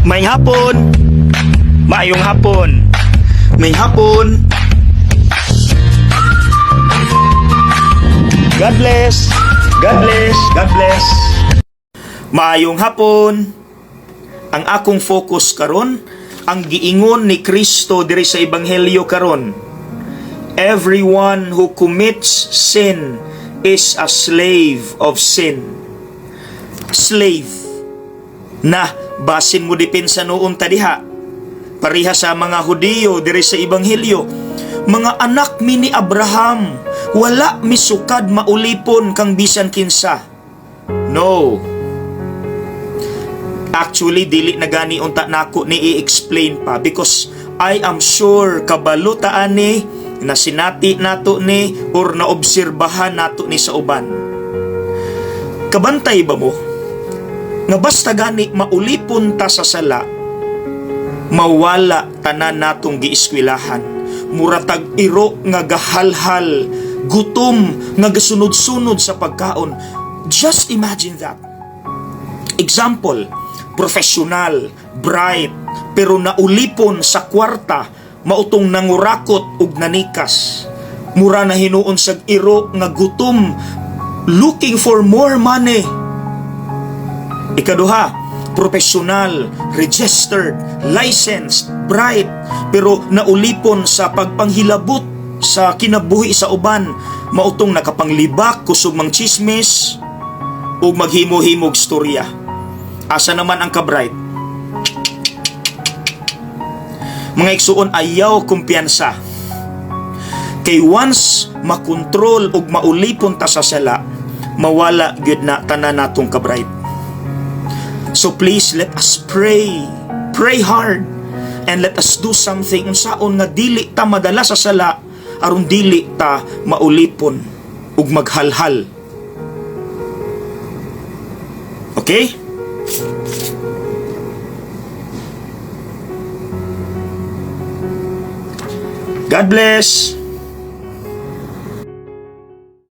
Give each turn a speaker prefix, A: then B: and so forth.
A: Maayong hapon. Maayong hapon. Maayong hapon. God bless. God bless. God bless. Maayong hapon. Ang akong focus karon, ang giingon ni Kristo diri sa ebanghelyo karon. Everyone who commits sin is a slave of sin. Slave. Na basin mo depensa noon ta diha. Pareha sa mga Hudiyo diri sa ebanghelyo. Mga anak mi ni Abraham, wala misukad maulipon kang bisan kinsa. No. Actually, dili na gani unta nako ni i-explain pa because I am sure kabalo ta ani, na sinati nato ni or naobserbahan nato ni sa uban. Kabantay ba mo nga basta gani maulipon ta sa sala, mawala tanan natong gieskwilahan? Mura tag iro nga gahalhal, gutom nga gasunod-sunod sa pagkaon. Just imagine that. Example, professional, bright, pero naulipon sa kwarta, mao tong nangurakot ug nanikas. Mura na hinuon sa iro nga gutom, looking for more money. Ikaduha, professional, registered, licensed, bright, pero naulipon sa pagpanghilabot sa kinabuhi sa uban, mao tong nakapanglibak, kusog mang chismis, ug maghimo-himog storya. Asa naman ang ka-bright? Mga igsuon, ayaw kumpiyansa. Kay once makontrol ug maulipon ta sa sala, mawala gyud na tanan natong ka-bright. So please, let us pray. Pray hard and let us do something unsaon nga dili ta madala sa sala aron dili ta maulipon ug maghalhal. Okay? God bless.